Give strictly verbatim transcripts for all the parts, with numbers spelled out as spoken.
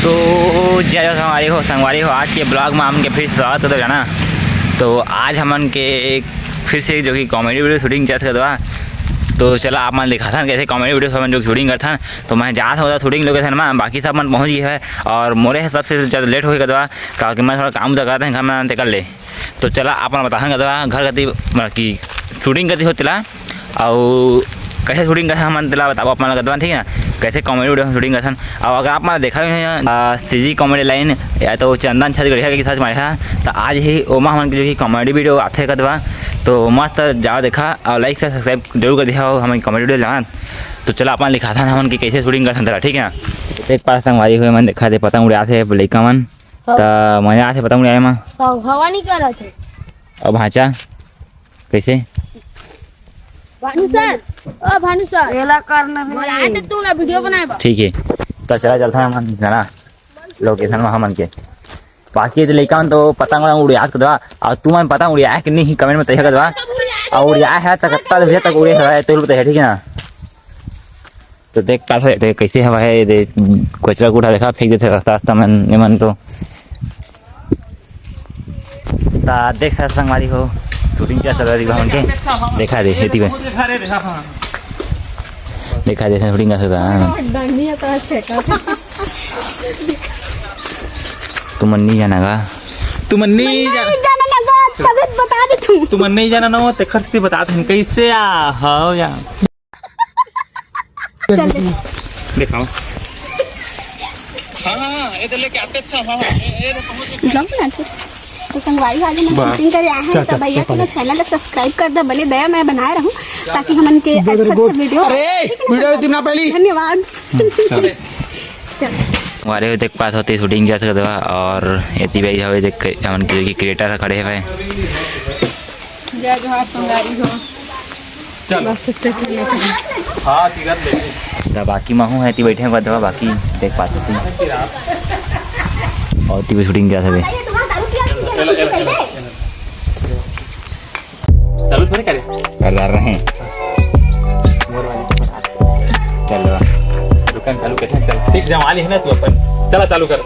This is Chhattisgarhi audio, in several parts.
तो जय जोहार संगवारी हो, संगवारी हो, आज के vlog में हमन के फिर स्वागत करत हन। तो आज हमन के एक फिर से जो कि comedy video shooting चलत हे बा। तो चला आप मन दिखाथन कैसे comedy video हमन जो shooting करथन। तो मैं जात हूँ shooting location में, बाकी सब मन पहुँच गए हैं और मोरे सबसे ज़्यादा late हो गया बा, काहे कि मैं थोड़ा काम उधर करत हन घर में, तेकर ले। तो चला आप मन बताथन कतका घर कति, मतलब कि shooting कति होत तेला, अउ कैसे shooting करथन हमन तेला बताबो आप मन ला कतका, ठीक है ना? कैसे comedy video shooting करथन। अउ अगर आप मन देखा भी नहीं है, आ, C G comedy line या तो चंदन छत्तीसगढ़िया के साथ मारे हा, तो आज ही ओमा हमन के जो कि comedy video आथे कतका, तो मस्त जाओ देखा अउ like से subscribe जरूर कर दिहा, हमन comedy video लान। तो चला आप मन दिखाथन हमन के कैसे shooting करथन तेला, ठीक है ना? एक पास संगवारी हो मन देखा दे पतंग उड़ाथे लइका मन, त मजा आथे पतंग उड़ाए मा। त हवा नहीं करत हे। अब भांचा कैसे? भानु सर, ओ भानु सर। एला करना नहीं। बोला तो तू ना video बनाए बा। ठीक है, त चला चलथन हमन ना location में हमन के। बाकी ये लइका मन तो पतंग उड़ात कतका, अउ तुमन पतंग उड़ाए कि नहीं comment में बताइहा कतका, अउ उड़ाए हा त कतका देर तक उड़े हवय तेला बताइहा, ठीक है ना? तो देख पात हो, देख कैसे हवा है, ये दे कचरा कूड़ा देखा फेंक देथे रास्ता रास्ता में, ये मन तो। ता देख सकत संगवारी हो, shooting क्या चल रही है हमन के, देखा दे, एती बे। देखा दे, shooting का चल रहा है। डंडिया तो फेंका। तुमन नहीं जाना का? तुमन नहीं जाना। नहीं जाना ना गा, तभी बता दे तू। तुमन नहीं जाना ना हो, तेखर से बता दे, कैसे आ, हो या। चल दे। दिखाओ। हाँ, हाँ, हाँ, ये तो लेके आते, अच्छा, हाँ, हाँ, ये, ये तो पहुँच गए। Vlog बनाते। तो संगवारी आज हम बस। Shooting करे आए हैं, चल, तो चल, भैया चल, के ना channel ला subscribe कर दे, बने दया मैं बनाए रहूं, ताकि हमन के अच्छा, अच्छा video। अरे, ठीक है ना, video संगवारी? तुम ना पहली। धन्यवाद। चल। चल। हमारे देख पात होते shooting जात करवा और एती भाई हवे देख हमन के जो कि creator खड़े हवे। जय जोहार संगवारी हो। चल। बस इतने के लिए चल। हाँ, सीधा देखे। त बाकी महू है, ती बैठे बदवा, बाकी देख पाते थे। और ती भी shooting क्या था बे? चालू थोड़े करे। कर डाल रहे हैं। मोर वाली तो बना। चल रहा। दुकान चालू कैसे चल? ठीक, जमा ली है ना तू अपन। चला, चालू कर।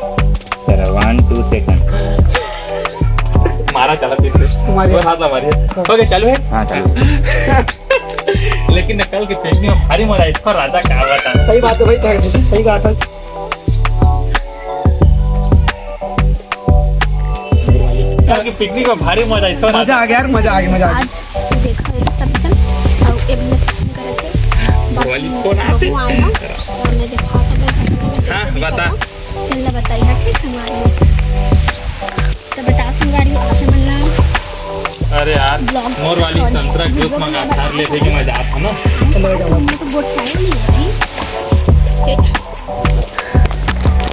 चलो, one, two, second। मारा चला फिर से। मारिए। और हाथ ला मारिए। OK, चालू है? हाँ, चालू। लेकिन न कल के picnic में भारी मजा आइस, पर राजा का हुआ था। सही बात है भाई, सही कहा था। कल के picnic में भारी मजा आइस, पर मजा आ गया यार, मजा आ गया, मजा आ गया। आज देखो ये सब चल, अब ये भी करते हैं। वाली फोन आते। बहू आए ना, और मैं देखा था, मैं हाँ, बता। चल, बताइए, ठीक है, हमारे। तो बता, संगवारी, आप मन ला अरे यार, vlog मोर वाली sorry, संतरा juice video मंगा, बनाए थार ले थे कि मैं जात हूँ ना। चलो, जाओ। हमने तो गोठियाए नहीं है भाई।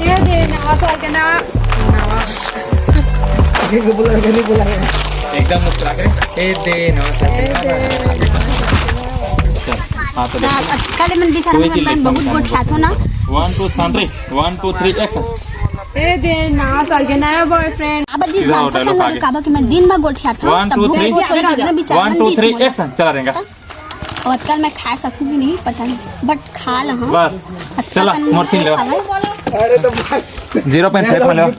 ए दे, नवा साल के ना, नवा। ठीक है, बोला, नहीं बोला है। एकदम मुस्कुरा के, ए दे, नवा साल के ए ना। दे, नवा साल के ना। चल, हाँ, तो ना, देखो। अब कल मन दिखा तू रहा एक ही हूँ, मैं लिख बहुत दो, गोठियात हूँ ना। One, two, three, one, two, three, action। ए दे, नवा साल के नया boyfriend। अब जी इधर आओ, जानता dialogue संग आगे। काबा कि मैं दिन में गोठियात हूँ, one, तब two, भूख three। लगी, कोई दिन में बेचारा one, मन two, दिस three, बोला। Action। चला रहेगा। और कल मैं खा सकूंगी नहीं, पता नहीं, but खा ला, हाँ। बस। अच्छा चला, सन मोर scene लेवा। खावा। अरे तो भाई। Zero point five में लेवा।